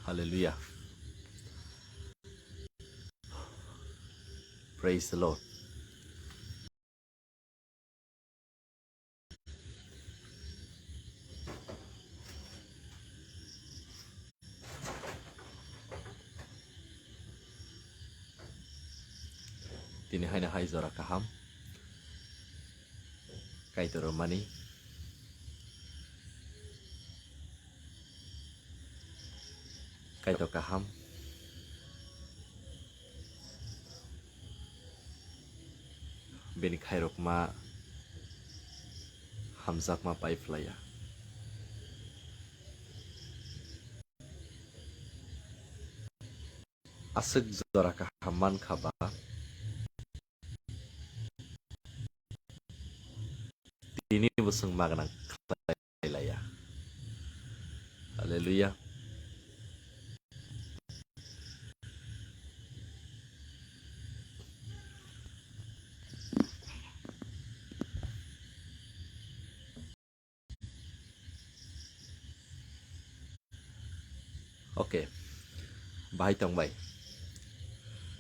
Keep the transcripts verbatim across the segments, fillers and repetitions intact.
Hallelujah. Praise the Lord. Tini haino hai jora kaham Kaitor rwmani. Kaitor kaham. Bini khairokma hamjakma pai phlaiya. Aswk jora kaham mankha ba, tini bo chwng magwnang khlai laiya. Hallelujah. Okay. Bahai tong bai.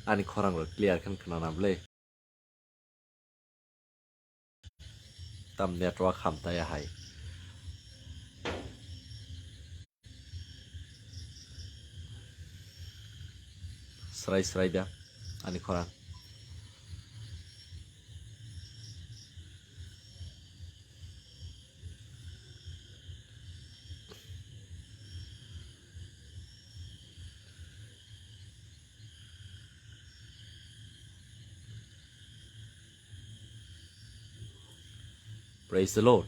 Ani khorang rok clear khan khna na ble. Tam network hamtaya hai. Srai srai da ani khorang. Praise the Lord.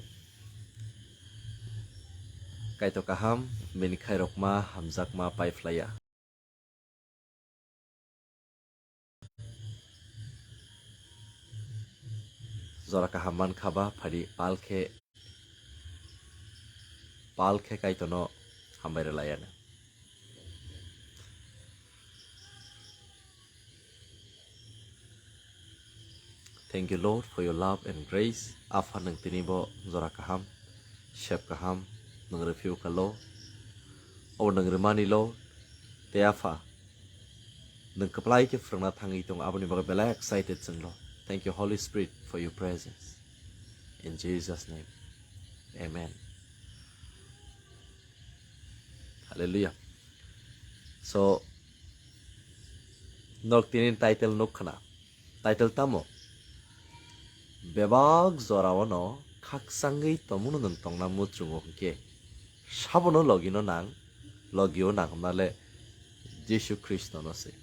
Kaitor kaham, bini khairokma, hamjakma pai phlaiya. Jora kaham mankha ba, phadi pal khe, pal khe Kaitorno hambai rwlaiya. Thank you, Lord, for your love and grace. Apha, nwng tini bo jora kaham, sep kaham, nwng rwphio kha, Lord. Obo nwng rwmani, Lord. Tei Apha, nwng kwplai khe phwrwngna thangwi tongo, aboni bagwi belai excited chwng, Lord. Thank you, Holy Spirit, for your presence. In Jesus' name. Amen. Hallelujah. So, nok tini title nuk khna. Title tamo? Bebak jorao no khakchangwi tongmano nwng tongna muchungo hwnkhe, sabono logino nang, logio nang hwnmale Jisu Khristono se.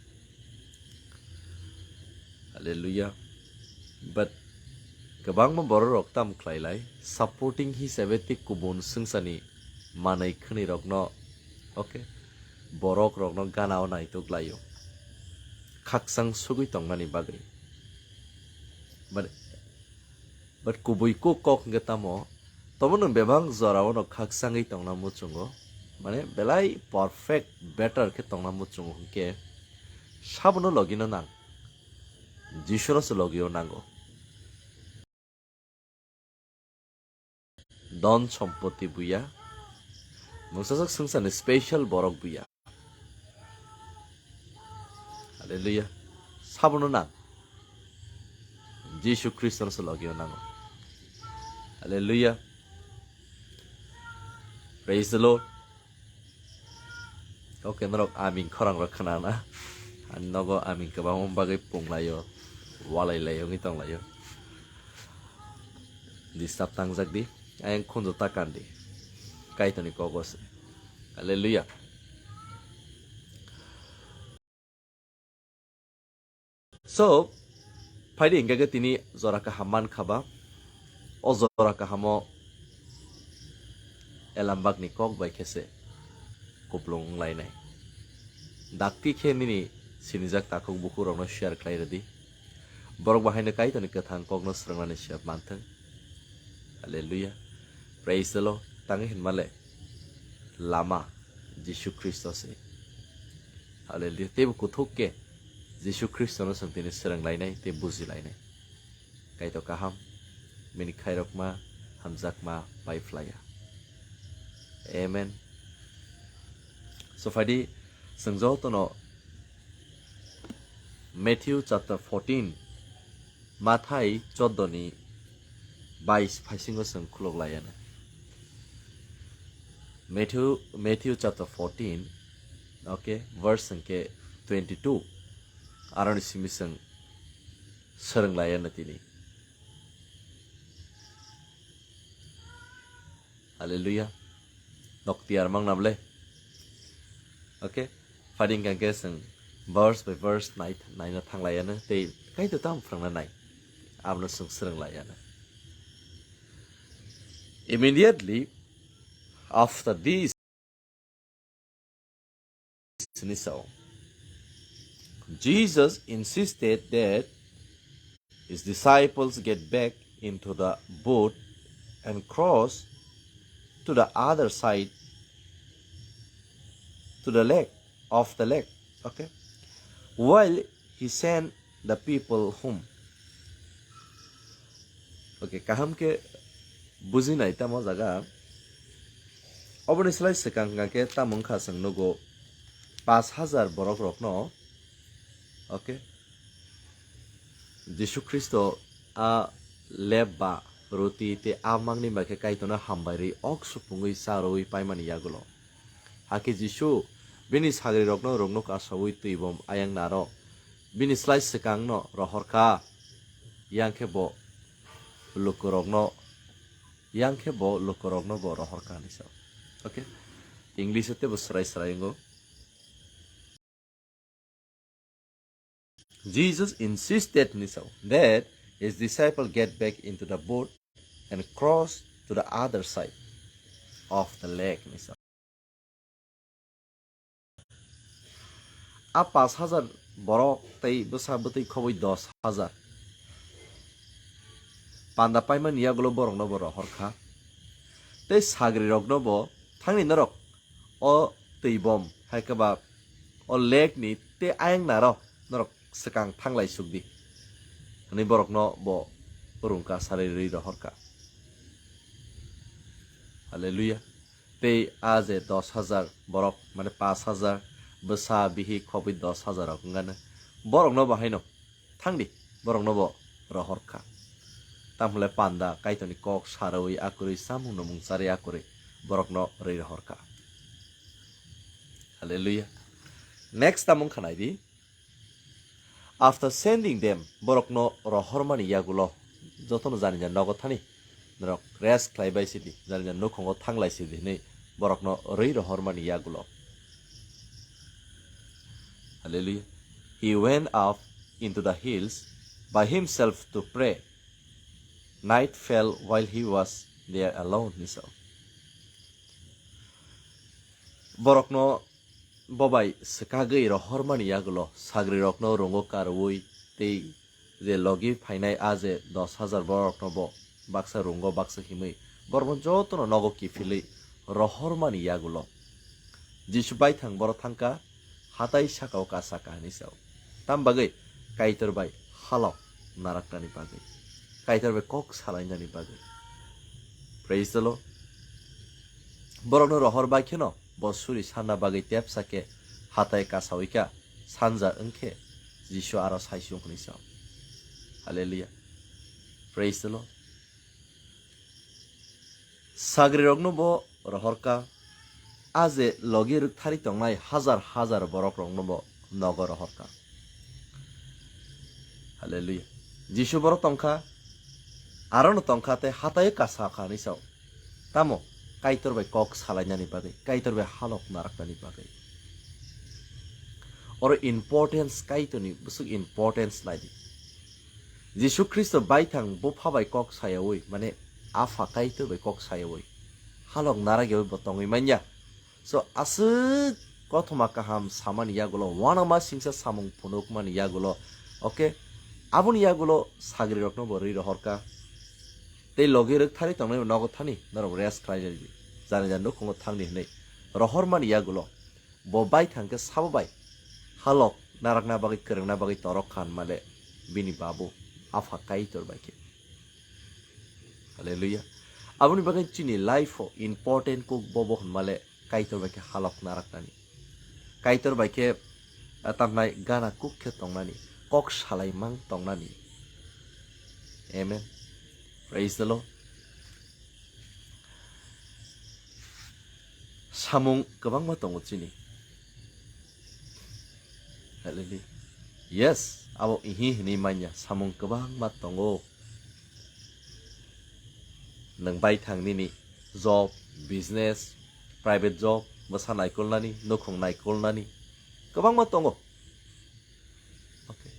Hallelujah. But kwbangma bororok tamo khlailai, supporting hisabe tei kubun swngcharni manwi khwnwirokno, okay, borokrokno ganao naitok laio, khakchang sugwi tongmani bagwi. But, but kubui kuk kok hwnkhe tamo, tamo nwng bebak jorao no khakchangwi tongna muchungo, mane belai perfect, better khe tongna muchungo hwnkhe, sabono logino nang, Jisuno se logio nango. Don sompoti buya, mungsajak swngcharni special borok buya. Hallelujah. Sabono nang. Jisu Khristono se logio nango. Hallelujah. Praise the Lord. Okay, norok aming khorang rok khna na. Ani nogo aming kwbangma bagwi pung laio, walai laio, wngwi tong laio. Disturb tangjak di. Ayang khunju ta kandi. Kaitorni kogo se. Hallelujah. So, phaidi hingkha khe tini jora kaham mankha ba, o jora kahamo elambakni kok bai khe se kuplung wng lainai. Dakti khe nini sinijak takhuk bukhuk rokno share khlai rwdi. Borok bo haino Kaitorni kwthang kokno swrwngnani sep manthwng. Hallelujah. Praise the Lord. Tangwi hinmale lama Jisu Khristo se. Hallelujah. Teibo kuthuk khe Jisu Khristono chwng tini swrwng lainai tei buji lainai. Kaitor kaham, bini khairokma, hamjakma pai phlaiya. Amen. So phaidi Chwng jotono Matthew chapter fourteen, Mathai choddo ni bais phaisingo chwng khulok laiano. Matthew, Matthew chapter fourteen, okay, verse hwnkhe twenty-two, aroni simi chwng swrwng laiano tini. Hallelujah. Nok tiyar mang nable. Okay. Fading kangke seng verse by verse nai, naina thang laiano. Tei kaito tam phrangna nai. Abno seng sreng laiano. Immediately after this, Sini sao. Jesus insisted that his disciples get back into the boat and cross to the other side to the lake, of the lake. Okay. While he sent the people home. Okay, kaham ke bujinai tamo jaga. Oboni slai swkang hwnkha khe tamo wngkha chwng nugo pash hajar borok rokno. Okay. Jisu Khristo a lep ba roti tei a mangni bai khe Kaitorno hambai rwi ok supungwi cha rwui paimani yagulo. Hakhe Jisu bini sagrirokno rwngno kasaui twi bom ayang naro. Bini slai swkangno rohor kha. Yang khe bo lukurokno, yang khe bo lukurokno bo rohor kha hinwi sao. Okay? English-o teibo swrai swrai wngo. Jesus insisted hinwi sao that his disciple get back into the boat and cross to the other side of the lake hinwi sao. A pash hajar borok tei bwsa bwtwi khobwi dos hajar. Panda paimani yagulo borokno bo rohor kha. Tei sagrirokno bo, "Thangni norok o twi bom, hai khe ba o lake ni tei ayang naro norok swkang thang lai suk di," hwnwi borokno bo rungka sarwi rwi rohor kha. Hallelujah. Tei a je dos hajar borok, mane pash hajar bwsa bihik khobwi dos hajar rok wngano. Borokno bo haino thang di, borokno bo rohor kha. Tamhole panda Kaitorni kok sa rwui akurui samung nung mung charwi akurui borokno rwi rohor kha. Hallelujah. Next tamo wngkha nai di. After sending them, borokno rohormani yagulo, jotono jani jani nogo thani, norok rest khlai bai sidi, jani jani nukhungo thang lai sidi hinwi borokno rwi rohormani yagulo. Hallelujah. He went up into the hills by himself to pray. Night fell while he was there alone, hinwi sao. Borokno bobai swkagwi rohormani yagulo sagrirokno rungo karwi tei je logi phainai a je dos hajar borokno bo baksa rungo baksa himwi borokno jotono nogo kiphilwi rohormani yagulo Jisu baithang borok thangkha. Hatai sakao kasa kahani sao. Tam bagwi Kaitor bai halok naraknani bagwi, Kaitor bai kok salainani bagwi. Praise the Lord. Borokno rohor bai kheno bo suri sanna bagwi tepsa khe hatai kasawi kha, sanja wngkhe Jisu aro saisung hwnwi sao. Hallelujah. Praise the Lord. Sagrirokno bo rohorkha, a je logi rwkthari tongnai hajar hajar borokrokno bo nogo rohorkha. Hallelujah. Jisu borok tongkha, arono tongkha tei hataio kasa kha hinwi sao. Tamo Kaitor bai kok salainani bagwi, Kaitor bai halok naraknani bagwi. Oro importance, Kaitorni bwswk importance naidi. Jisu Khristo baithang bupha bai kok sayaui, mane Apha Kaitor bai kok sayaui, halok naragyaui bo tongwi manya. So, aswk kothoma kaham samani yagulo, uanama singsa samung phunukmani yagulo, okay, aboni yagulo sagrirokno bo rwi rohorkha. Tei logi rwkthari tongnai nogo thani norok rest khlai rwdi. Jani jani nukhungo thangdi hwnwi rohormani yagulo bo baithang khe sabo bai halok narakna bagwi kwrwngna bagwi torok kha hwnmale bini babu Apha Kaitor bai khe. Hallelujah. Aboni bagwi chini life o important kok bobo hwnmale Kaitor bai khe halok naraknani. Kaitor bai khe, ah, tamnai gana kuk khe tongnani, kok salai mang tongnani. Amen. Praise the Lord. Samung kwbangma tongo chini. Hallelujah. Yes, abo ihi hinwi manya, samung kwbangma tongo. Nwng baithang nini job, business, private job, bwsa naikolnani, nukhung naikolnani, kwbangma tongo. Okay.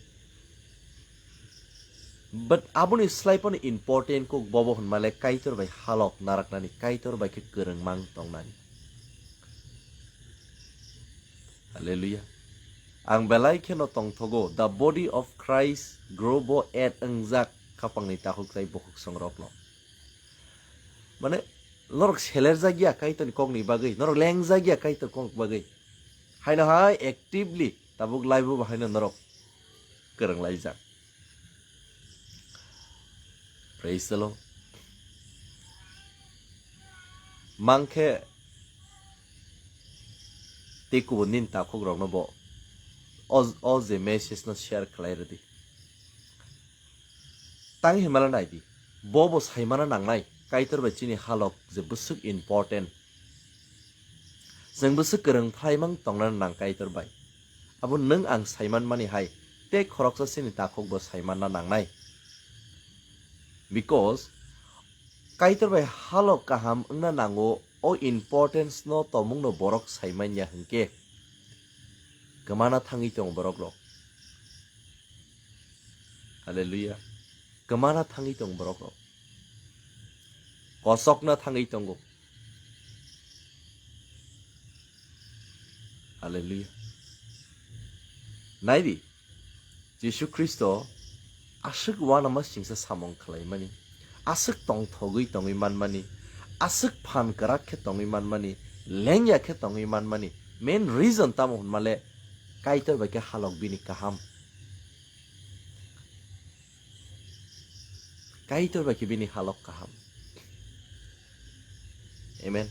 But aboni slai phano important kok bobo hwnmale Kaitor bai halok naraknani, Kaitor bai khe kwrwngmang tongnani. Hallelujah. Ang belai kheno tongthogo, the body of Christ grow bo at wngjak khapangni takhuk tei bukhuk songrokno. Mane, norok selerjak ya Kaitorni kokni bagwi, norok lengjak ya Kaitor kok bagwi. Haino hai actively tabuk laibo bo haino norok kwrwnglaijak. Praise the Lord. Mankhe tei kubun nini takhuk rokno bo o, o je message no share khlai rwdi. Tang himala naidi, bo bo saimana nangnai, Kaitor bai chini halok je bwswk important. Chwng bwswk kwrwng phlaimang tongnani nang Kaitor bai. Abo nwng ang saimanmani hai, tei khoroksa chini takhuk bo saimanna nangnai. Because Kaitor bai halok kaham wngna nango, o importance no tomungno borok saimanya hwnkhe kwmana thangwi tongo borok rok. Hallelujah. Kwmana thangwi tongo borok rok. Kosokna thangwi tongo. Hallelujah. Naidi, Jisu Khristo aswk uanama singsa samung khlaimani, aswk tongthogwi tongwi manmani, aswk phan kwrak khe tongwi manmani, lengya khe tongwi manmani, main reason tamo hwnmale Kaitor bai khe halok bini kaham. Kaitor bai khe bini halok kaham. Amen.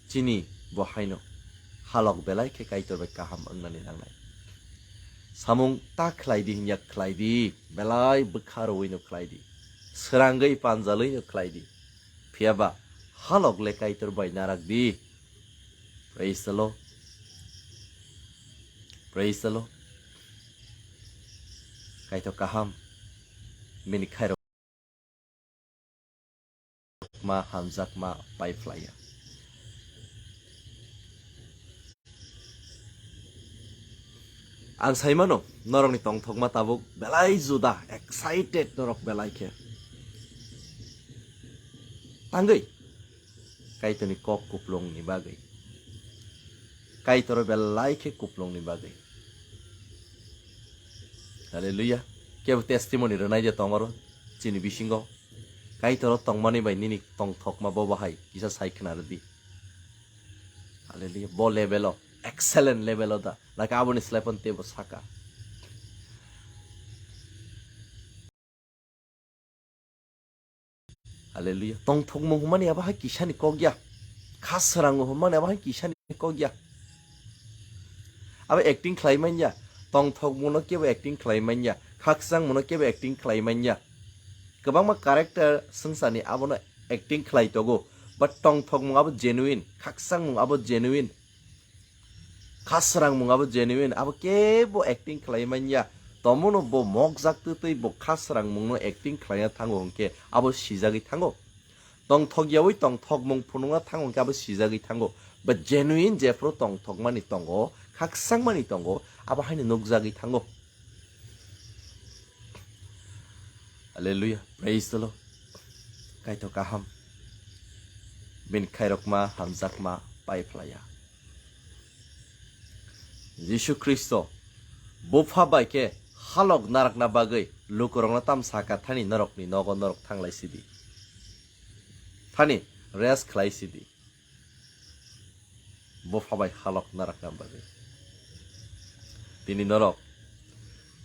Chini bo haino halok belai khe Kaitor bai kaham wngnani nangnai. Samung ta khlai di hinya khlai di, belai bwkha rwino khlai di, swrangwi panjalwino khlai di. Phiya ba halok le Kaitor bai narak di. Praise the Lord. Praise the Lord. Kaitor kaham. Bini khairok ma hamjak ma pai phlaiya. Ang saimano norokni tongthokma tabuk belai juda, excited norok belai khe. Tangwi Kaitorni kok kuplungni bagwi. Kaitoro belai khe kuplungni bagwi. Hallelujah. Kebo testimony rwnai je tongoro chini bisingo. Kaitoro tongmani bai nini tongthokma bo bahai kisa sai khna rwdi. Hallelujah. Bo level o, excellent level o da. Like aboni slai pon tebo saka. Hallelujah. Tongthokmung hwnmani abo hai kisani kok ya. Kha srang hwnmani abo hai kisani kok ya. Abo acting khlai manya. Tongthokmungno kebo acting khlai manya. Khakchangmungno kebo acting khlai manya. Kwbangma character swngcharni abono acting khlai togo. But tongthokmung abo genuine. Khakchangmung abo genuine. Kha srangmung abo genuine, abo kebo acting khlai manya. Tomono bo mokjak twtwi bo kha srangmungno acting khlaina thango hwnkhe abo sijagwi thango. Tongthok yaui tongthokmung phunukna thango hwnkhe abo sijagwi thango. But genuine jephru tongthokmani tongo, khakchangmani tongo, abo haino nukjagwi thango. Hallelujah. Praise the Lord. Kaitor kaham. Bini khairokma hamjakma pai phlaiya. Jisu Khristo bupha bai khe halok narakna bagwi lukurokno tam saka thani norokni nogo norok thanglai sidi. Thani rest khlai sidi. Bupha bai halok narakna bagwi. Tini norok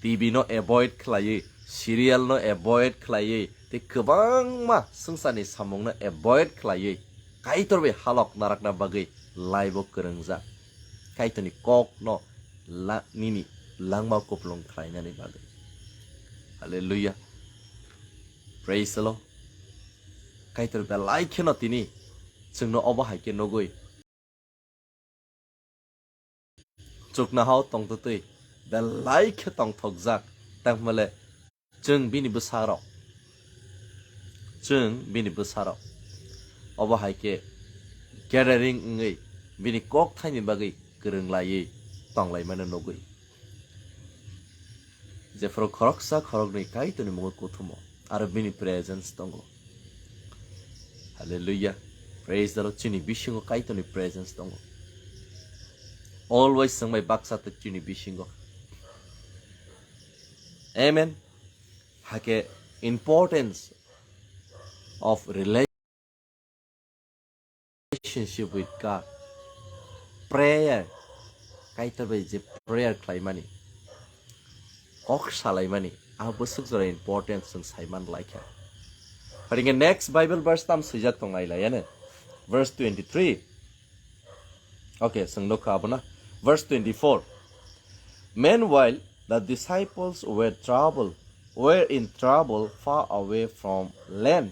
T V no avoid khlaiwi, serial no avoid khlaiwi, tei kwbangma swngcharni samungno avoid khlaiwi, Kaitor bai halok narakna bagwi laibo kwrwngjak. Kaitorni kokno la-, nini langma kuplung khlainani bagwi. Hallelujah. Praise the Lord. Kaitor belai kheno tini chwngno obo hai khe nugwi chuknohao tongtwtwi belai khe tongthokjak, tangmale chwng bini bwsarok, chwng bini bwsarok obo hai khe gathering wngwi bini kokthaini bagwi kwrwng laiwi tonglaimano nugwi. Jephuru khoroksa khoroknwi Kaitorni mungo kuthumo aro bini presence tongo. Hallelujah. Praise the Lord. Chini bisingo Kaitorni presence tongo. Always chwng bai baksa twi chini bisingo. Amen. Hake importance of relationship with God. Prayer. Kaitor bai je prayer khlaimani, kok salaimani, a bwswk jora important chwng saiman laikha. Haringkhe next Bible verse tam swijak tong nailaiya ne. Verse twenty-three. Okay, chwng nukha abono. Verse twenty-four. Meanwhile, the disciples were trouble, were in trouble far away from land,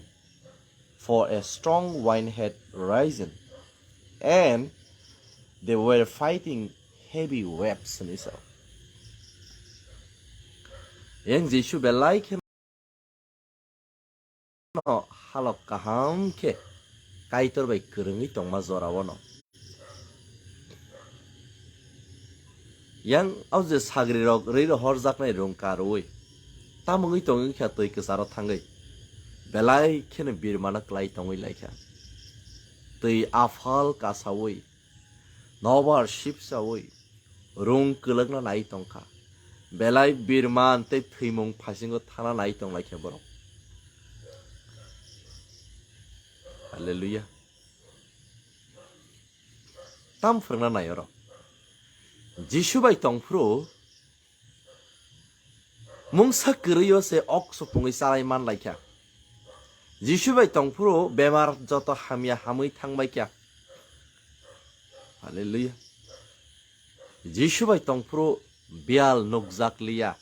for a strong wind had risen, and they were fighting heavy waves, hwnwi sao. Yang Jisu belai khe no halok kaham khe Kaitor bai kwrwngwi tongma jorao no. Yang o je sagrirok rwi rohorjaknai rung karwi, tamungwi tongwi kha twi kwcharo thangwi, belai kheno birmano klai tongwi laikha. Twi aphal kasawi, nobar sipsawi, rung kwlwkna nai tongkha. Belai birman tei thwimung phasingo thana nai tonglaikha borok. Hallelujah. Tam phwrwngna nai oro. Jisu bai tongphuru mungsa kwrwio se ok supungwi chalai man laikha. Jisu bai tongphuru bemar joto hamya hamwi thangbaikha. Hallelujah. Jisu bai tongphuru biyal nukjakliya,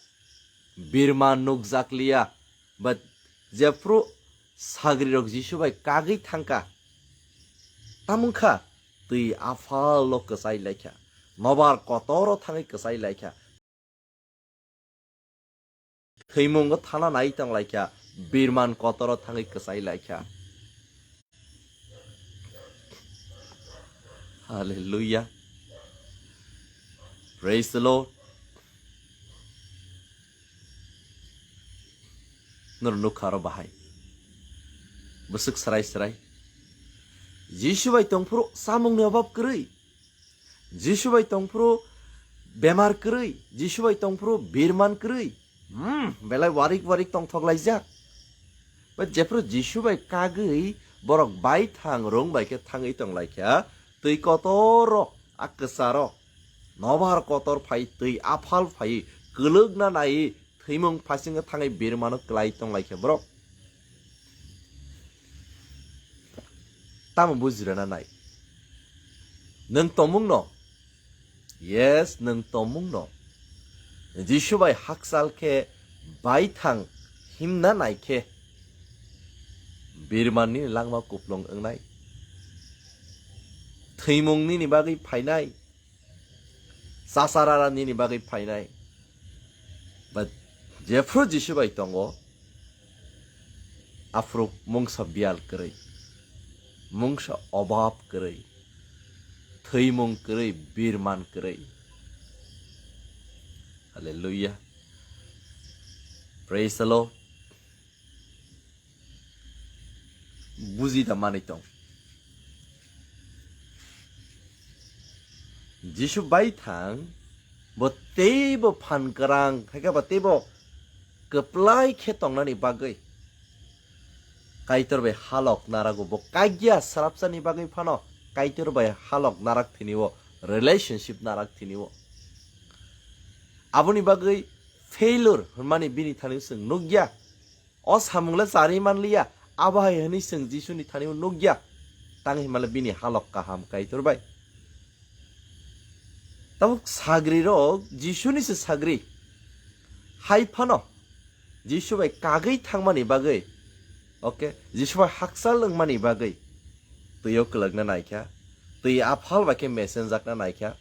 birma nukjakliya, but jephuru sagrirok Jisu bai kagwi thangkha, tamungkha twi aphalo kwchai laikha, nobar kotoro thangwi kwchai laikha. Thwimungo thana nai tong laikha, birman kotoro thangwi kwchai laikha. Hallelujah. Praise the Lord. Noro nukha aro bahai. Bwswk srai srai. Jisu bai tongphuru samungni obab kwrwi. Jisu bai tongphuru bemar kwrwi, Jisu bai tongphuru birman kwrwi. Hmm, belai warik warik tongthok laijak. Ba jephuru Jisu bai kagwi borok bai thang rung bai khe thangwi tong laikha, twi kotoro, a kwcharo, nobar kotor phai, twi aphal phai, kwlwkna nai, thwimung phasingo thangwi birmano klai tong laikha borok. Tamo bujirana nai. Nwng tomungno, yes, nwng tomungno Jisu bai hakchal khe baithang himna nai khe, birman nini langma kuplung wngnai, thwimung nini bagwi phainai, chasarara nini bagwi phainai. But jephru Jisu bai tongo, aphuru mungsa biyal kwrwi, mungsa obab kwrwi, thwimung kwrwi, birman kwrwi. Hallelujah. Praise the Lord. Buji da manwi tong. Jisu bai thang, bo teibo phan kwrang, hai khe bo teibo kwplai khe tongnani bagwi Kaitor bai halok narago, bo kagya srapsani bagwi phano Kaitor bai halok narak thini o, relationship narak thini o. Aboni bagwi failure hwnmani bini thani chwng nukya. O samung le charwi manliya, abo hai hwnwi chwng Jisuni thani o nukya. Tang hinmale bini halok kaham Kaitor bai. Tabuk sagrirok Jisuni se sagri. Hai phano Jisu bai kagwi thangmani bagwi, okay, Jisu bai hakchal wngmani bagwi twio kwlwkna naikha, twi aphal bai khe mesenjakna naikha.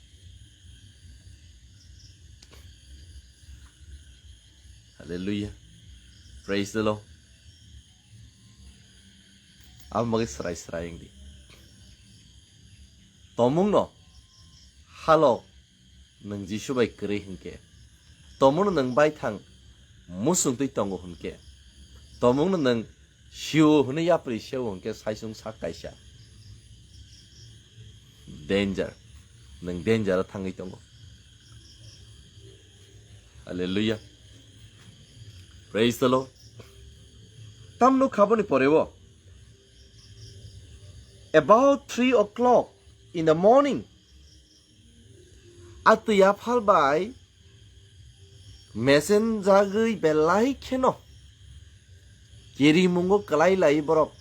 Hallelujah. Praise the Lord. Abo bagwi srai srai wngdi. Tomungno halo nwng Jisu bai kwrwi hwnkhe, tomungno nwng baithang muchungtwi tongo hwnkhe, tomungno nwng sio hwnwi yapri seo hwnkhe saisung sak kaisa. Danger. Nwng danger o thangwi tongo. Hallelujah. Praise the Lord. Tamno khaboni poreo, about three o'clock in the morning, a twi aphal bai mesenjagwi belai kheno kirimungo kwlai lai borok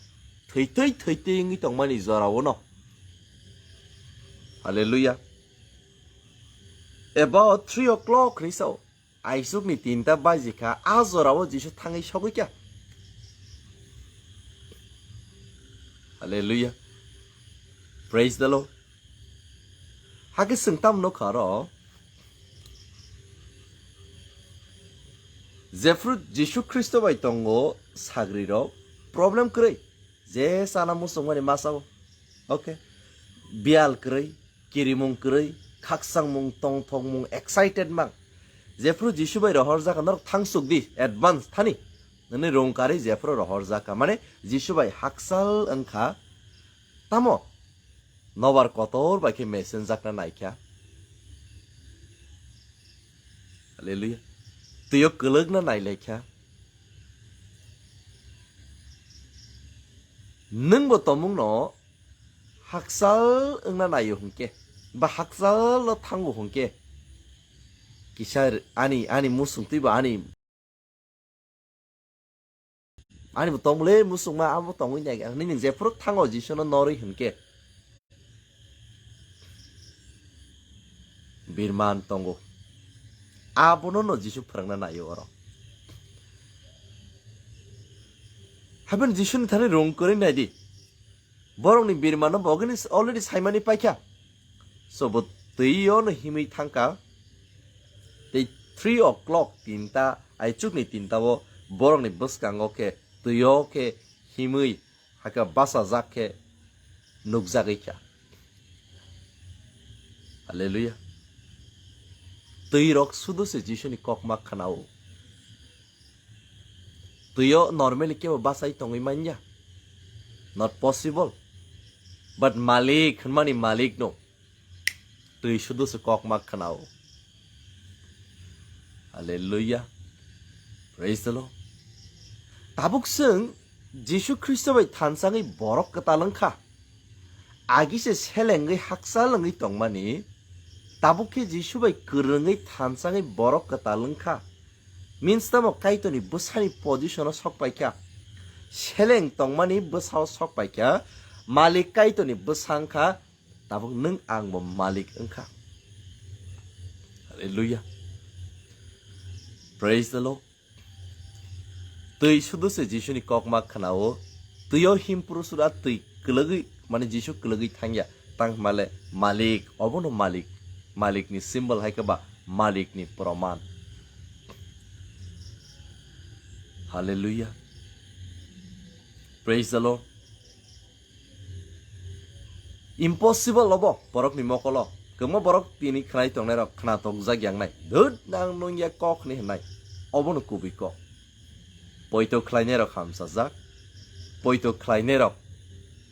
thwitwi thwitwi wngwi tongmani jorao no. Hallelujah. About three o'clock hinwi sao. Aisukni tinta baji kha, a jorao Jisu thangwi sogwi kha. Hallelujah. Praise the Lord. Hakhe chwng tamo nukha aro, jephru Jisu Khristo bai tongo sagrirok, problem kwrwi. Je chana muchungmani masa o. Okay. Biyal kwrwi, kirimung kwrwi, khakchangmung, tongthokmung, excited mang. Jephru Jisu bai rohorjak kha, norok thangsuk di, advance thani. Nini rung karwi jephru rohorjak kha. Mane Jisu bai hakchal wngkha. Tamo? Nobar kotor bai khe mesenjakna naikha. Hallelujah. Twio kwlwkna nailaikha. Nwngbo tomungno hakchal wngna naio hwnkhe, ba hakchalo thango hwnkhe, kisa ani, ani muchungtwi ba ani, ani bo tongmole muchungma abo tongwi nai, ang nini jephuru thango Jisuno norwi hwnkhe, birman tongo. Abono no Jisu phwrwngna naio oro. Haibeno Jisuni thani rung kwrwi naidi. Borokni birmano bogini already saimani paikha. So bo twio no himwi thangkha. Tei three o'clock tinta, aichukni tinta o borokni bwskango khe twio khe himwi hakhe bachajak khe nukjagwi kha. Hallelujah. Twirok sudu se Jisuni kokma khwnao. Twio normally kebo bachai tongwi manya. Not possible. But Malik hwnmani Malik no. Twi sudu se kokma khwnao. Hallelujah. Praise the Lord. Tabuk chwng Jisu Khristo bai thanchangwi borok kwtal wngkha. Agi se selengwi hakchal wngwi tongmani, tabuk khe Jisu bai kwrwngwi thanchangwi borok kwtal wngkha. Means tamo Kaitorni bwsani position o sok paikha. Seleng tongmani bwsao sok paikha. Malik Kaitorni bwsa wngkha. Tabuk nwng ang bo malik wngkha. Hallelujah. Praise the Lord. Twi sudu se Jisuni kokma khwnao. Twio himpuru sura twi kwlwgwi, mane Jisu kwlwgwi thangya. Tang hwnmale malik, obono malik. Malikni symbol hai khe ba malikni proman. Hallelujah. Praise the Lord. Impossible obo borokni mokolo. Kwbangma borok tini khwnai tongnairok khwnatok jak yangnai. Dut nang nung ya kok ni hwnai. Obono kubui kok. Poito khlainairok hamsajak. Poito khlainairok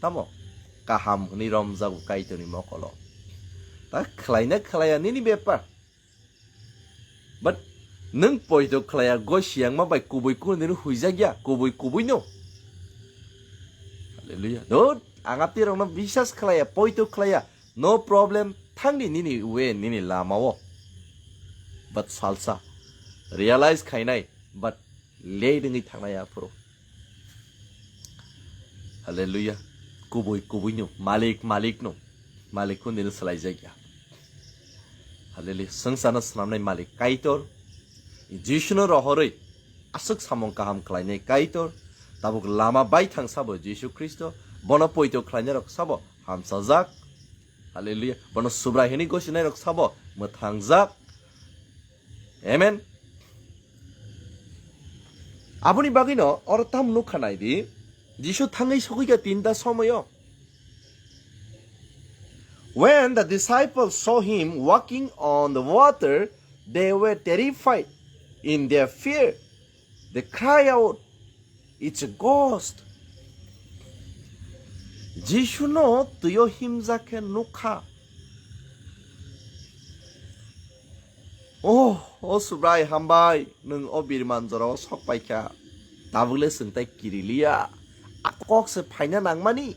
tamo kaham hwnwi romjago Kaitorni mokolo. Ta khlaina khlaiya nini bepar. But nwng poito khlaiya goi siyangma bai kubui kunu dino huijak ya, kubui kubui no. Hallelujah. Dut, ang atirokno bisas khlaiya, poito khlaiya, no problem, thangdi nini way, nini lamao. But salsa, realize khainai, but late wngwi thangnai aphuru. Hallelujah. Kubui kubui no, malik malik no, malik kunu dino swlaijakya. Hallelujah. Swngcharno swnamnai Malik Kaitor, Jisuno rohorwi aswk samung kaham khlainai Kaitor, tabuk lama baithang sabo Jisu Khristo, bono poito khlainairok sabo hamsajak. Hallelujah. Bono Subrai hwnwi gosinairok sabo mwthangjak. Amen. Aboni bagwino oro tam nukha naidi, Jisu thangwi sogwikha tinta somoyo. When the disciples saw him walking on the water, they were terrified. In their fear, they cried out, "It's a ghost." Jisuno twio himjak khe nukha. Oh, o Subrai hambai, nwng o birman jorao sok paikha. Tabukle chwng tai kiriliya. A kok se phaina nangmani.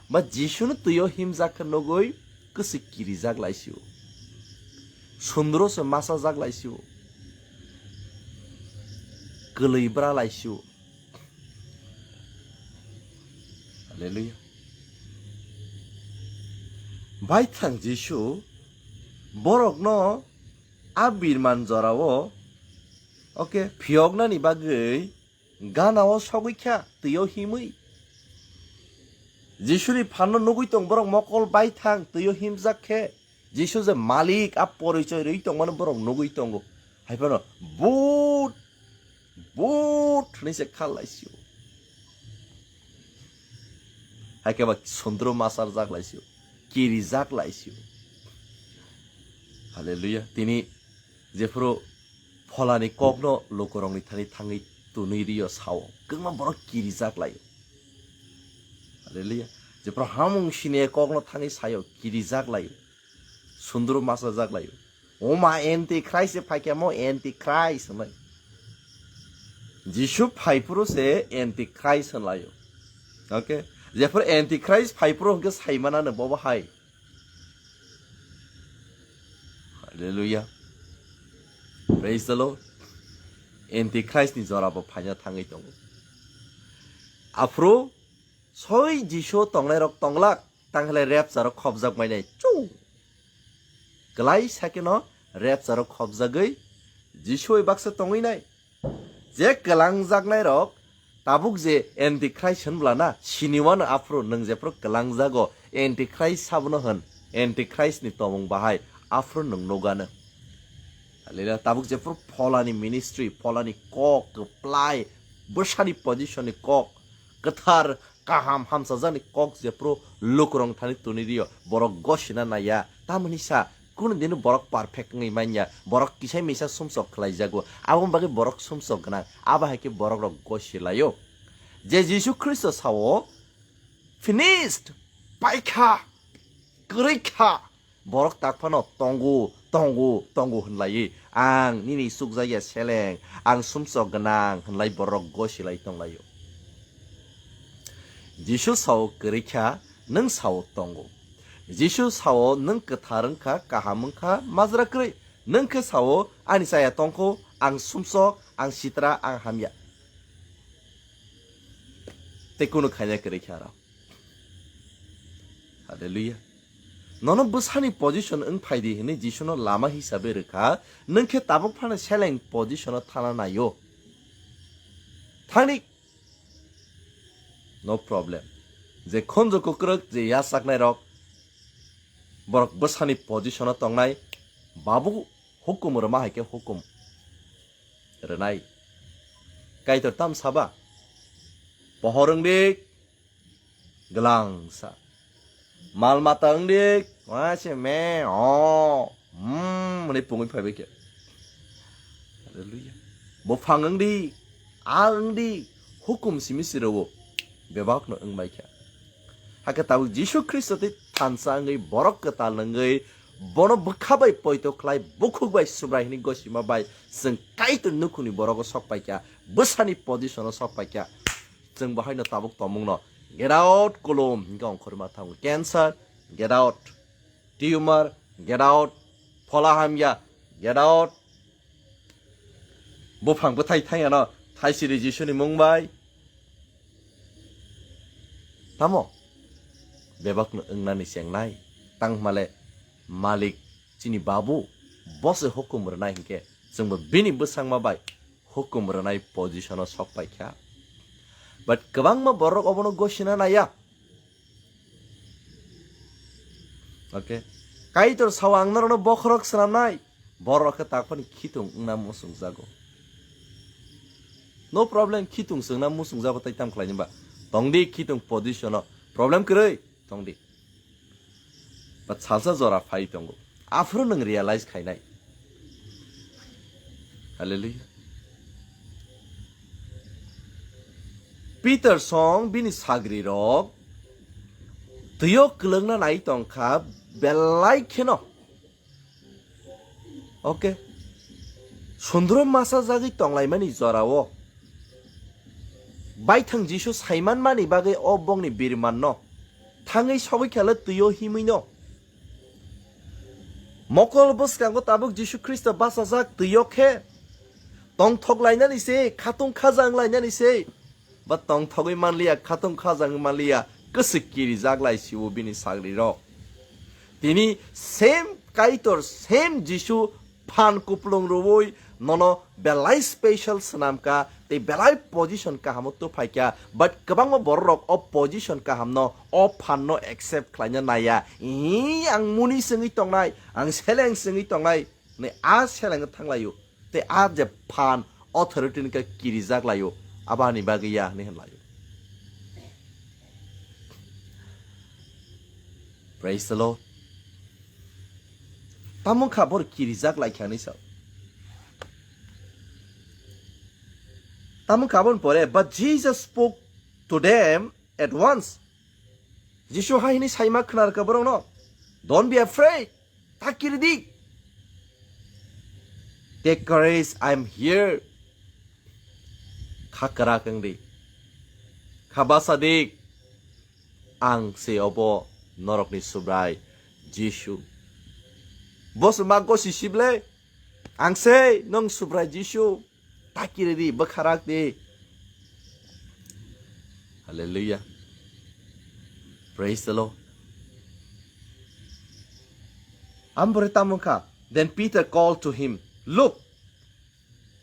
Ba Jisuno twio himjak khe nugwi kwswi kirijak laisio. Sundro se masajak laisio. Kwlwi bra laisio. Hallelujah. Baithang Jisu borokno a birman jorao, okay, phiyoknani bagwi ganao sogwi kha, twio himwi. Jisuni phanno nugwi tong borok mokol baithang, twio himjak khe. Jisu je Malik, a porichoi rwi tongmani borok nugwi tongo. Hai phano, "But, but," hwnwi se khal laisio. Hai khe ba sundro masarjak laisio, kirijak laisio. Hallelujah. Tini jephuru pholani kokno lukurokni thani thangwi tunwi rio sao, kwbangma borok kirijak laio. Hallelujah. Jephuru hamung sini kokno thangwi sayo, kirijak laio. Sundro masajak laio. Oma antichrist se phaikha mo antichrist hwnwi. Jisu phaiphuru se antichrist hwnlaio. Okay? Jephuru antichrist phaiphuru hwnkhe saimanano bobo hai. Hallelujah. Praise the Lord. Antichrist ni jora bo phaina thangwi tongo. Aphuru soi Jisu tongnairok tonglak, tangkhle rapture o khopjak mainai. Chuu. Kwlai sakeno rapture o khopjagwi Jisu bai baksa tongwi nai. Je kwlangjaknairok tabuk je antichrist hwnbla na, siniwano aphuru nwng jephuru kwlangjago antichrist sabono hwn, antichrist ni tomung bahai aphuru nwng nugano. Hallelujah. Tabuk jephuru pholani ministry, pholani kok, kwplai, bwsani position ni kok, kwthar, kaham, hamsajani kok jephuru lukurok thani tuni rio, borok gosina naiya. Tamoni sa, kunu dino borok perfect wngwi manya, borok kisa misa sumsok khlaijago, aboni bagwi borok sumsok gwnang, abo hai khe borok rok gosi laio. Je Jisu Khristo sao, "Finished, paikha, kwrwikha." Borok tak phano, "Tongo, tongo, tongo," hwnlaiwi, "Ang nini chukjakya seleng, ang sumsok gwnang," hwnlai borok gosilai tonglaio. Jisu sao, "Kwrwikha, nwng sao tongo." Jisu sao, "Nwng kwthar wngkha, kaham wngkha, majra kwrwi." Nwng khe sao, "Ani chaya tongkho, ang sumsok, ang sitra, ang hamya." Tei kunu khaina kwrwi khe aro. Hallelujah. Nono bwsani position wng phai di hwnwi Jisuno lama hisabe rwkha, nwng khe tabuk phano seleng position-o thana naio. Thangni. No problem. Je khonjo kwkrwk, je yachaknairok, borok bwsani position-o tongnai, babu hukum rwma hai khe hukum rwnai. Kaitor tam saba, "Pohor wng di, gwlangsa. Mal mata wng di, wa se me, o, hmm," hwnwi pungwi phaibai khe. Hallelujah. "Buphang wng di, a wng di," hukum simi si rwo, bebakno wng bai kha. Hakhe tabuk Jisu Khristo tei thansa wngwi borok kwtal wngwi bono bwkha bai poito khlai, bukhuk bai Subrai hwnwi gosima bai chwng Kaitor nukhungni borogo sok pai kha, bwsani position-o sok pai kha. Chwng bo haino tabuk tongmungno, "Get out, kulum," hwnkhe ongkhorwi ma thango, "Cancer, get out. Tumor, get out. Phola hamya, get out." Buphang bwthai thai ano thaisiri Jisuni mung bai. Tamo? Bebakno wngnani chengnai. Tangmale Malik chini babu Bo se hukum rwnai hinkhe chwngbo bini bwsangma bai hukum rwnai position o sok paikha. But kwbangma borok obono gosina naiya. Okay. Kaitor sao ang norokno bokhorok swnamnai. Borok khe takphani khitung wngna muchungjago. No problem, khitung chwngna muchungjago tai tam khlaini ba. Tongdi khitung position o. Problem kwrwi, tongdi. But salsa jora phai tongo. Aphuru nwng realize khainai. Hallelujah. Peter song bini sagrirok twio kwlwngna nai tongkha belai kheno. Okay. Sundro masa jagwi tonglaimani jorao baithang Jisu saimanmani bagwi o bongni birmanno thangwi sogwi khala twio himwino. Mokol bwskango tabuk Jisu Khristo bachajak twio khe tongthok lainani se, khatung khajang lainani se. Ba tongthogwi manliya, khatung khajangwi manliya, kwswk kirijak lai siwo bini sagrirok. Tini same Kaitor, same Jisu phan kuplung rwui nono belai special swnamkha, tei belai position kahamo tuphaikha, but kwbangma bororok o position kahamno, o phanno accept khlaina naiya. Ih, ang muni sengwi tongnai, ang seleng sengwi tongnai, ne a seleng thanglaio. Tei a je phan authority ni khe kirijak laio, abani bagwi ya hinwi hinlaio. Praise the Lord. Tamo kha bor kirijak lai kha hinwi sa. Tamo kha bon pore, but Jesus spoke to them at once. Jisu hai hinwi saima khnar kha borokno, "Don't be afraid." Takiri di. Take courage, I am here. Khakra kang di. Khabasa dik. Ang se obo norokni Subrai Jisu. Boss ma gosi sible. Ang se nong Subrai Jisu. Takiri di, bwkharak di. Hallelujah. Praise the Lord. Ambore tamung kha. Then Peter called to him, "Look,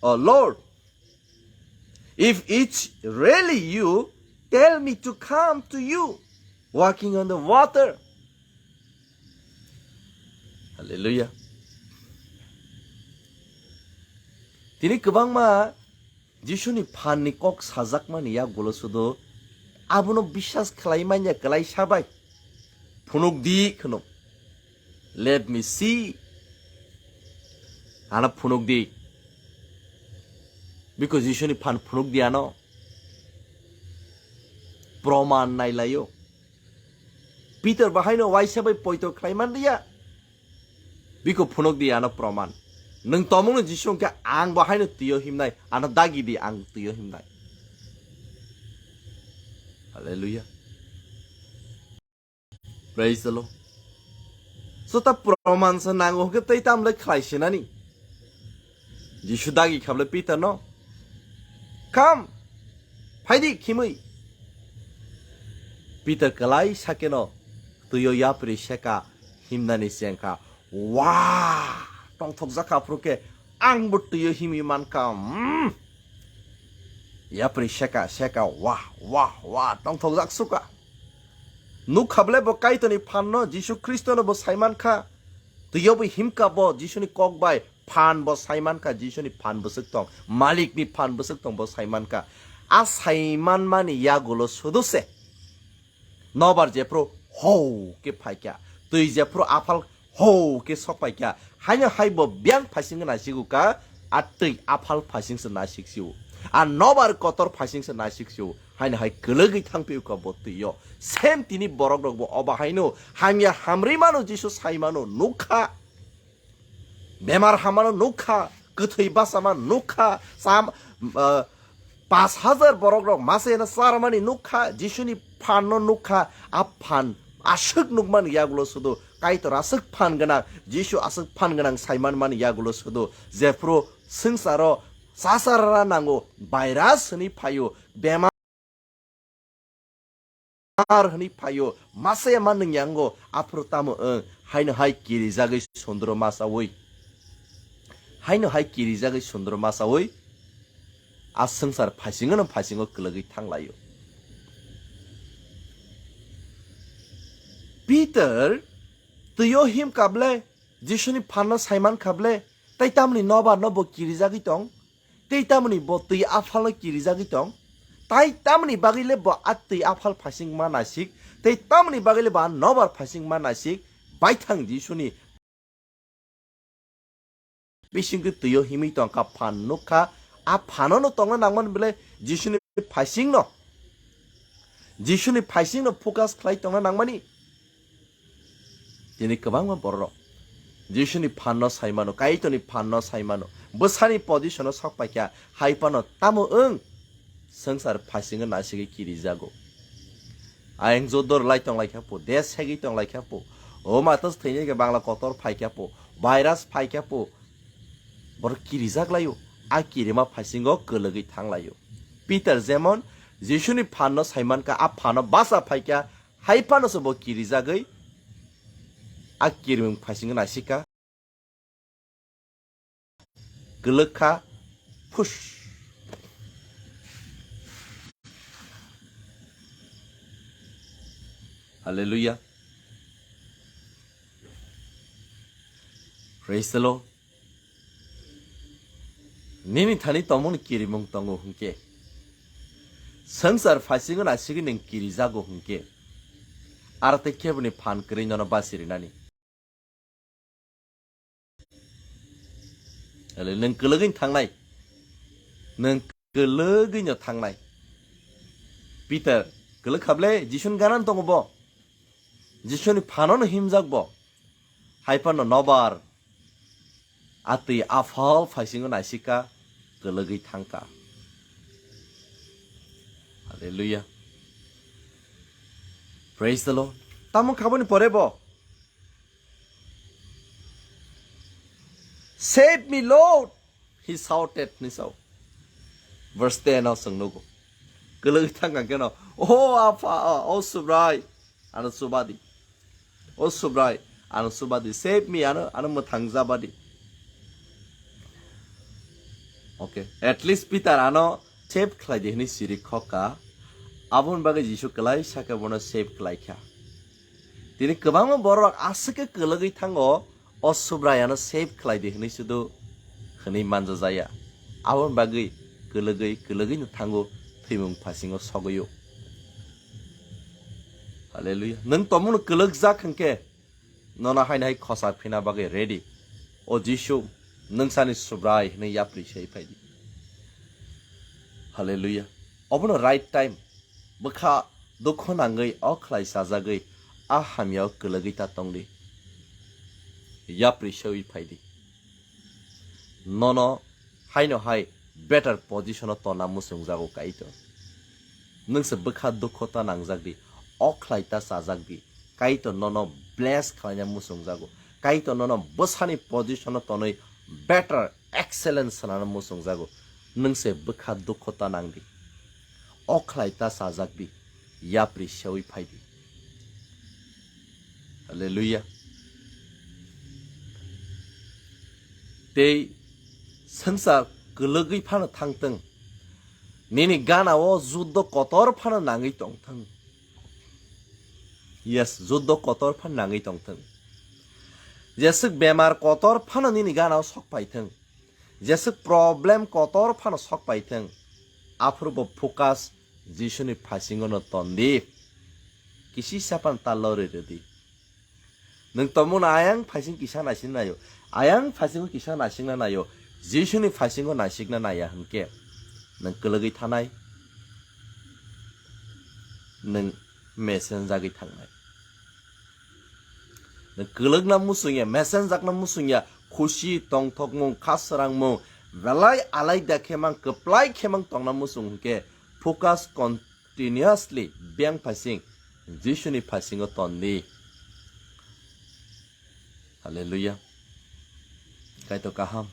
oh Lord, if it's really you, tell me to come to you walking on the water." Hallelujah. Tini kwbangma Jisuni phanni kok sajakmani yagulo sudo abono biswas khlai manya kwlai sabai phunuk di kheno. Let me see. Ano phunuk di. Biko Jisuni phan phunuk di ano. Proman nailaio. Peter bahaino waisa bai poito khlai man liya. Biko phunuk di ano proman. Nwng tomungno Jisu hwnkhe ang bahaino twiyo himnai, ano dagi di ang twiyo himnai. Hallelujah. Praise the Lord. So ta proman se nango hwnkhe tei tamle khlai sinani. Jisu dagi khablai Peter no, "Come, phaidi khimui." Peter kwlai sakeno twiyo yapri seka himnani chengkha. Wah! Tongthokjak kha phuru khe, "Angbo twiyo himwi mankha." Hmm. Yapri seka, seka, wah, wah, wah, tongthokjak suka. Nukha ble bo Kaitorni phanno, Jisu Khristono bo saimankha. Twiyo bo himkha bo, Jisuni kok bai phan bo saimankha, Jisuni phan bwswk tong, Malikni phan bwswk tong bo saimankha. A saimanmani yagulo sudu se. Nobar jephru hou khe phaikha, twi jephru aphal hou khe sokpaikha, haino hai bo biyang phaising naisigo ka, a twi aphal phaising se naisik sio. A nobar kotor phaising se naisik sio, haino hai kwlwgwi thangpio ka bo twi o. Same tini borok rok bo obo haino hamya hamri mano Jisu sai mano nukha. Bemar hamano nukha, kwthwi bachama nukha, sam, ah, pash hajar borok rok mase na charmani nukha, Jisuni phan no nukha, a phan aswk nukmani yagulo sudu, Kaitor aswk phan gwnang, Jisu aswk phan gwnang saiman mani yagulo sudu, jephru swngcharo chasarara nango, virus hwnwi phaio, bemar ar hwnwi phaio, masa ya ma nwng yango, aphuru tamo wng, haino hai kirijagwi sundro masaui. Haino hai kirijagwi sundro masaui a swngchar phaisingo no phaisingo kwlwgwi thanglaio. Peter twio him kable, Jisuni phanno saiman kable, tei tamni nobar no bo kirijagwi tong, tei tamni bo twi aphalno kirijagwi tong, tai tamni bagwi le bo a twi aphal phaising ma naisik, tei tamni bagwi le bo a nobar phaising ma naisik, baithang Jisuni bisingtwi twio himwi tongkha, phan nukha. A phano no tongna nangmani bele Jisuni phaisingno, Jisuni phaisingno focus khlai tongna nangmani. Tini kwbangma bororok Jisuni phanno saimano, Kaitorni phanno saimano, bwsani positiono sok paikha, hai phano tamo wng swngchar phaisingo naisigwi kirijago. Ayang jodor lai tong lai kha po, des segwi tong lai kha po, o matas thwinai khe bangla kotor phai kha po, virus phai kha po, borok kirijak laio, a kirima phaisingo kwlwgwi thang laio. Peter jemon Jisuni phanno saiman kha, a phano basa phai kha, hai phano se bo kirijagwi a kirimung phaisingo naisik kha. Kwlwk kha, phush. Hallelujah. Praise the Lord. Nini thani tongmani kirimung tongo hwnkhe, swngchar phaisingo naisigwi nwng kirijago hwnkhe, aro tei keboni phan kwrwi nono basirinani. Ele nwng kwlwgwino thangnai. Nwng kwlwgwino thangnai. Peter kwlwk kha ble, Jisuni gana tongo bo. Jisuni phanono himjak bo. Hai phano nobar a twi aphal phaisingo naisik kha, kwlwgwi thang kha. Hallelujah. Praise the Lord. Tamo khaboni pore bo, "Save me, Lord," he shouted, hinwi sao. Verse ten o chwng nugo. Kwlwgwi thang kha kheno, "O Apha, o Subrai, ano chubadi. O Subrai, ano chubadi. Save me, ano, ano mwthang jabadi." Okay, at least Peter ano save khlai di hinwi siri khok kha. Aboni bagwi Jisu kwlai sakhe bono save khlai kha. Tini kwbangma borok aswk khe kwlwgwi thango, "O Subrai, ano save khlai di," hinwi sudu hwnwi manjajaya. Aboni bagwi kwlwgwi, kwlwgwino thango, thwimung phasingo sogwi-o. Hallelujah. Nwng tongmungno kwlwkjak hwnkhe, nono haino hai khosa phina bagwi ready. "O Jisu, nwng sani Subrai," hwnwi yapri se phai di. Hallelujah. Obono right time. Bwkha dukhu nangwi o khlai chajagwi a hamya o kwlwgwi ta tongdi. Yapri sewi phaidi. Nono haino hai better position o tonna muchungjago Kaitor. Nwngse bwkha dukhu ta nangjak di, o khlai ta chajak di. Kaitor nono bless khlaina muchungjago. Kaitor nono bwsani position o tonwi better excellence sanana muchungjago. Nwngse bwkha dukhu ta nangdi. O khlai ta chajak di, yapri sewi phai di. Hallelujah. Tei swngchar kwlwgwi phano thangthwng. Nini gana o juddo kotor phano nangwi tongthwng. Yes, juddo kotor phano nangwi tongthwng. Jeswk bemar kotor phano nini gana o sok paithwng. Jeswk problem kotor phano sok paithwng, aphuru bo focus Jisuni phaisingo no ton di. Kisi sapan ta lori rwdi. Nwng tongmungno ayang phaising kisa naising naio. Ayang phaisingo kisa naisingna naio. Jisuni phaisingo naisikna naiya hwnkhe nwng kwlwgwi thanai. Nwng mesenjagwi thangnai. Nwng kwlwkna muchungya, mesenjakna muchungya, khusi, tongthokmung, khaswrangmung, belai alaida khemang, kwplai khemang tongna muchung hwnkhe focus continuously biyang phaising, Jisuni phaisingo ton di. Hallelujah. Kaitor kaham.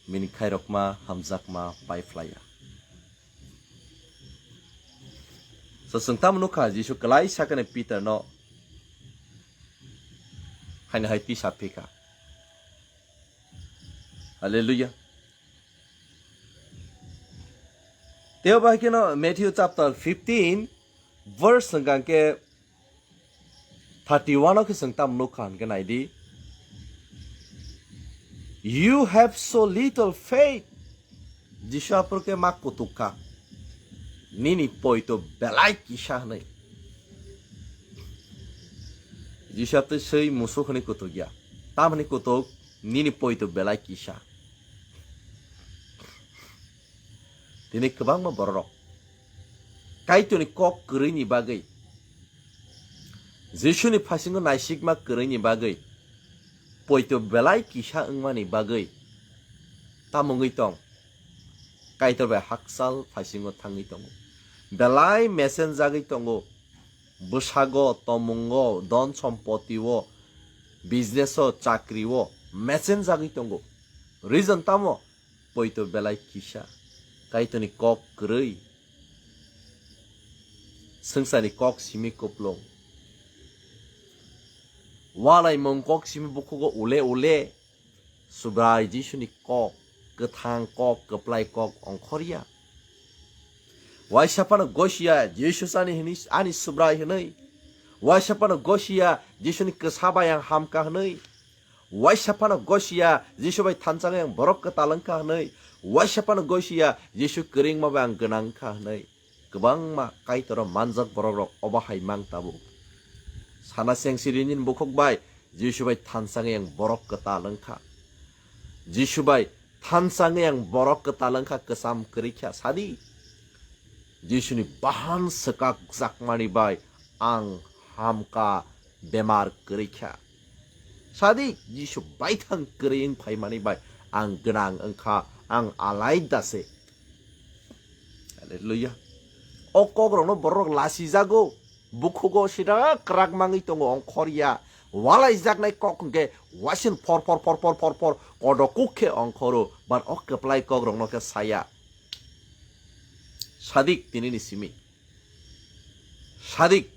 Bini khairokma, hamjakma, pai phlaiya. So, chwng tamo nukha, Jisu kwlai sakani Peter no haino hai tisa phikha. Hallelujah. Teo bai kheno Matthew chapter fifteen, verse hwnkha khe thirty-one o khe chwng tamo nukha hwnkhe naidi. "You have so little faith." Jisu aphuru khe ma kutuk kha. "Nini poito belai kisa," hwnwi. Jisu aphuru swi musuk hwnwi kutuk ya. Tamoni kutuk, "Nini poito belai kisa." Tini kwbangma bororok Kaitorni kok kwrwini bagwi, Jisuni phaisingo naisikma kwrwini bagwi, poito belai kisa wngmani bagwi tamo wngwi tong? Kaitor bai hakchal phaisingo thangwi tongo. Belai mechenjagwi tongo. Bwsago, tomungo, don sompotio, business-o, chakrio mechenjagwi tongo. Reason tamo? Poito belai kisa. Kaitorni kok kwrwi. Swngcharni kok simi kuplung. Walaimung kok simi bukhugo ule ule. Subrai Jisuni kok, kwthang kok, kwplai kok ongkhorya. Waisa phano gosiya Jisu sani hini, ani Subrai hwnwi. Waisa phano gosiya Jisuni kwsa bai ang hamkha hwnwi. Waisa phano gosiya Jisu bai thansa ang borok kwtal wngkha hwnwi. Waisa phano gosiya Jisu kwrwngma bai ang gwnang wngkha hwnwi. Kwbangma Kaitoro manjak borokrok obo hai mang tabuk. Sana sengsirini bukhuk bai Jisu bai thansa ang borok kwtal wngkha. Jisu bai thansa ang borok kwtal wngkha, kwcham kwrwi kha. Sadi, Jisuni bahan swkak jakmani bai ang hamkha, bemar kwrwi kha. Sadi, Jisu baithang kwrwi wng phaimani bai ang gwnang wngkha, ang alaida se. Hallelujah. O kokrokno borok lasijago, bukhugo sida kwrak mangwi tongo ongkhorya. Walaijaknai kok hwnkhe wasin phor phor phor phor phor phor kodo kuk khe ongkhoro, but o kwplai kokrokno khe saya. Sadik tinini simi. Sadik.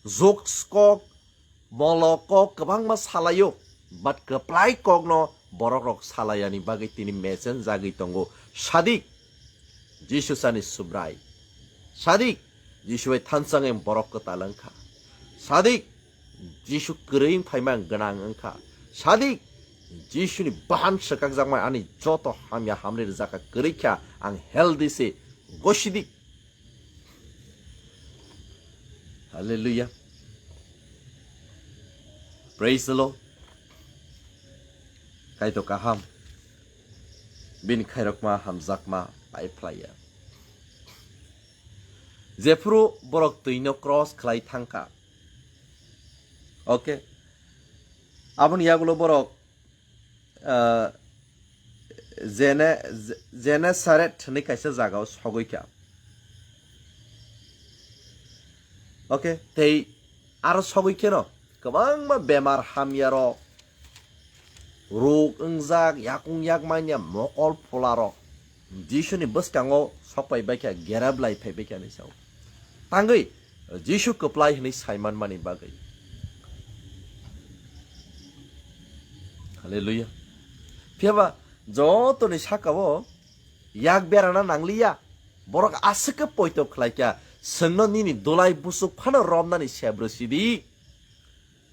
Jokes kok, molok kok kwbangma salaio, but kwplai kokno borokrok salayani bagwi tini mechenjagwi tongo. Sadik, Jisu sani Subrai. Sadik, Jisu bai thansa ang borok kwtal wngkha. Sadik, Jisu kwrwi wng phaima ang gwnang wngkha. Sadik, Jisuni bahan swkakjakmani ani joto hamya hamri rwjakha kwrwi kha, ang healthy se. Gosidik. Hallelujah. Praise the Lord. Kaitor kaham. Bini khairokma hamjakma pai phlaiya. Jephuru borok twino cross khlai thangkha. Okay. Aboni yagulo borok ah, Gene-, Ge-, Genesaret hwnwi kaisa jagao sogwi kha. Okay, tei aro sogwi kheno kwbangma bemar hamyarok, ruk wngjak, yakung yak manya, mokol phularok Jisuni bwskango sokpai baikha, gerab lai phai baikha hinwi sao. Tangwi Jisu kwplai hwnwi saimanmani bagwi. Hallelujah. Phiyaba jotoni sakao yak berana nangliya. Borok aswk khe poito khlaikha, chwngno nini dulai busuk phano romnani sebro sidi.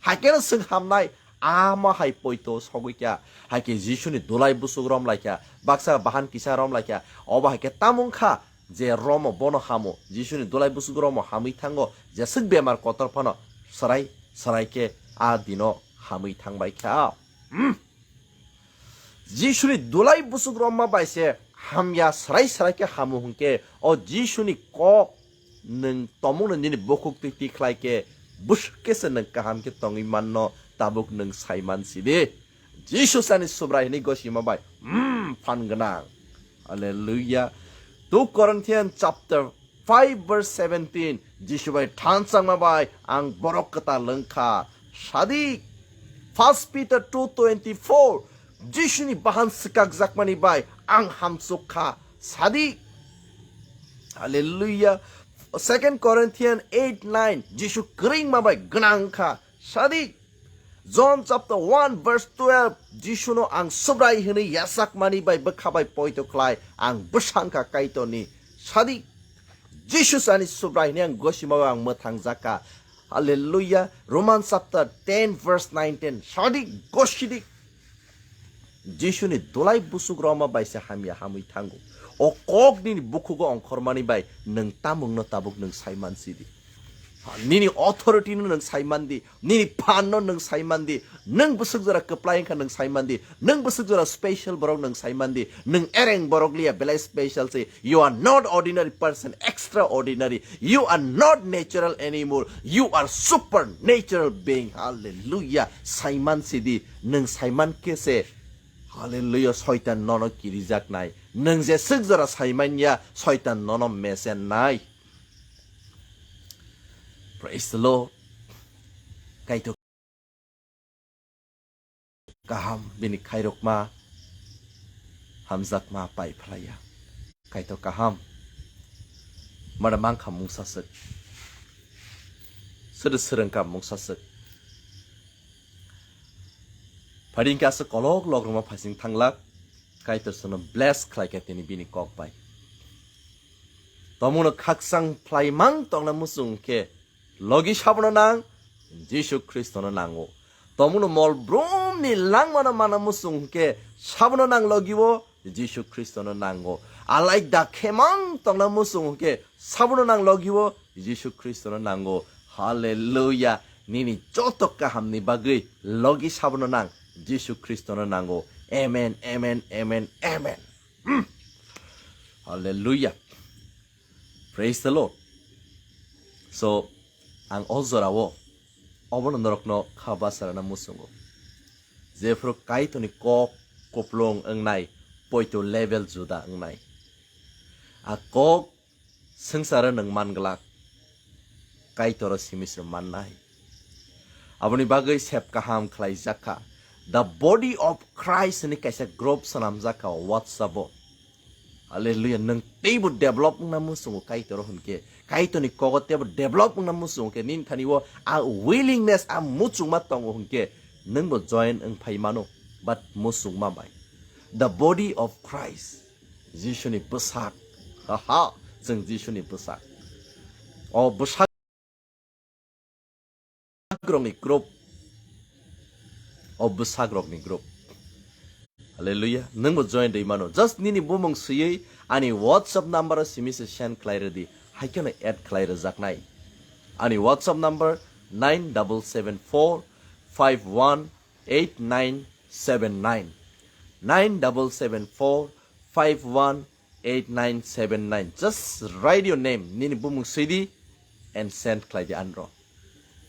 Haikhe no chwng hamnai, ama hai poito sogwi kha. Haikhe Jisuni dulai busuk rom lai kha, baksa bahan kisa rom lai kha. Obo haikhe tamo wng kha je romo bono hamo, Jisuni dulai busuk romo hamwi thango, jeswk bemar kotor phano swrai swrai khe a dino hamwi thang bai kha. Hmm. Jisuni dulai busuk romma bai se hamya swrai swrai khe hamo hwnkhe, o Jisuni kok nwng tomungno nini bukhuk twi twi khlai khe, bwswk khe se nwng kaham khe tongwi manno, tabuk nwng sai man sidi. Jisu sani Subrai hwnwi gosima bai, hmm, phan gwnang. Hallelujah. Two Corinthians chapter five verse seventeen, Jisu bai thansa wngma bai ang borok kwtal wngkha. Sadi, First Peter two twenty-four, Jisuni bahan swkakjakmani bai ang hamsuk kha. Sadi, Hallelujah. Second Corinthians eight nine, Jisu kwrwi wngma bai gwnang wngkha. Sadi, John chapter one verse twelve, Jisuno ang Subrai hwnwi yachakmani bai bwkha bai poito khlai, ang bwsangkha Kaitorni. Sadi, Jisu sani Subrai hwnwi ang gosimao ang mwthangjakha. Hallelujah. Romans chapter ten verse nineteen. Sadi, gosidi. Jisuni dulai busuk roma bai se hamya hamwi thango. O kok nini bukhugo ongkhormani bai nwng tamungno tabuk nwng saiman sidi. Nini authority no nwng saiman di, nini phan no nwng saiman di, nwng bwswk jora kwplai wngkha nwng saiman di, nwng bwswk jora special borok nwng saiman di, nwng ereng borok liya belai special se. You are not ordinary person, extraordinary. You are not natural anymore. You are supernatural being. Hallelujah. Saiman sidi, nwng saiman khe se. Hallelujah. Soitan nono kirijaknai. Nwng je swk jora saiman ya, Soitan nono mesen nai. Praise the Lord. Kaitor kaham, bini khairokma hamjakma pai phlaiya. Kaitor kaham. Mada mangkha mungsa swk. Sodo swrwngkha mungsa swk. Phadingkhe aswk kolok lok rwma phaising thanglak. Kaitor sono bless khlaikha tini bini kok bai. Tomungno khakchang phlaimang tongna muchung khe logi sabono nang, Jisu Khristono nango. Tomungno mol brumni langmano mana muchung khe sabono nang logiwo, Jisu Khristono nango. Alai da khemang tongna muchung khe sabono nang logiwo, Jisu Khristono nango. Hallelujah. Nini joto kahamni bagwi logi sabono nang, Jisu Khristono nango. Amen, amen, amen, amen. Hmm. Hallelujah. Praise the Lord. So, ang o jorao obono norokno kha basa rwna muchungo. Jephru Kaitorni kok kuplung wngnai, poito level juda wngnai. A kok swngcharo nwng man glak, Kaitoro simi se mannai. Aboni bagwi sep kaham khlaijak kha. The Body of Christ hwnwi kaisa group swnamjak kha o WhatsApp-o. Hallelujah. Nwng teibo develop wngna muchungo Kaitoro hwnkhe, Kaitorni kogo teibo develop wngna muchungo khe, nini thani o a willingness, a muchungma tongo hwnkhe, nwngbo join wng phai mano, but muchungma bai. The Body of Christ. Jisuni bwsak. Haha, chwng Jisuni bwsak. O bwsak rokni group. O bwsak rokni group. Hallelujah. Nwngbo join rwi mano. Just nini bumung swiwi ani WhatsApp number o simi se send khlai rwdi. Hai kheno add khlai rwjaknai. Ani WhatsApp number nine double seven four five one eight nine seven nine. Nine double seven four five one eight nine seven nine. Just write your name, nini bumung swidi and send khlai di anro.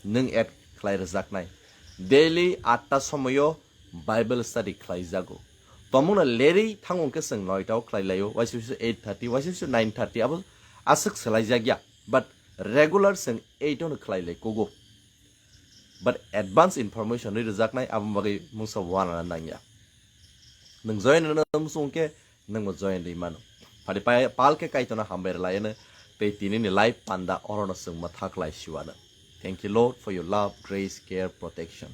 Nwng add khlai rwjaknai. Daily atta somoyo Bible study khlai jago. Tomungno lerwi thango hwnkhe chwng noita o khlai laio, waisa waisa eight thirty, waisa waisa nine thirty, abo aswk swlai jakya. But regular chwng eight ono khlai lai kugo. But advance information rwi rwjaknai, aboni bagwi mungsa wanana nangya. Nwng join rwna muchung khe nwngbo join rwi mano. Phadi pai-, pal khe Kaitorno hambai rwlaiano tei tinini life panda orono chwng mwthak lai siwano. Thank you, Lord, for your love, grace, care, protection.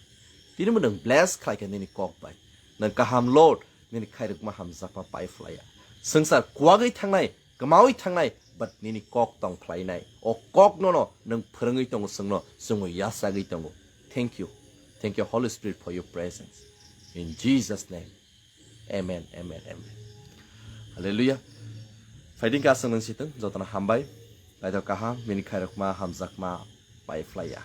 Tini bo nwng bless khlai kha nini kok bai. Nwng kaham, Lord, nini khairokma hamjakma pai phlaiya. Swngchar kuwagwi thangnai, kwmawi thangnai, but nini kok tong phlainai. O kok nono nwng phwrwngwi tongo chwngno, chwngno yachagwi tongo. Thank you. Thank you, Holy Spirit, for your presence. In Jesus' name. Amen, amen, amen. Hallelujah. Phaiding ka aswk nang sitwng, jotono hambai. Kaitor kaham, nini khairokma, hamjakma, pai phlaiya.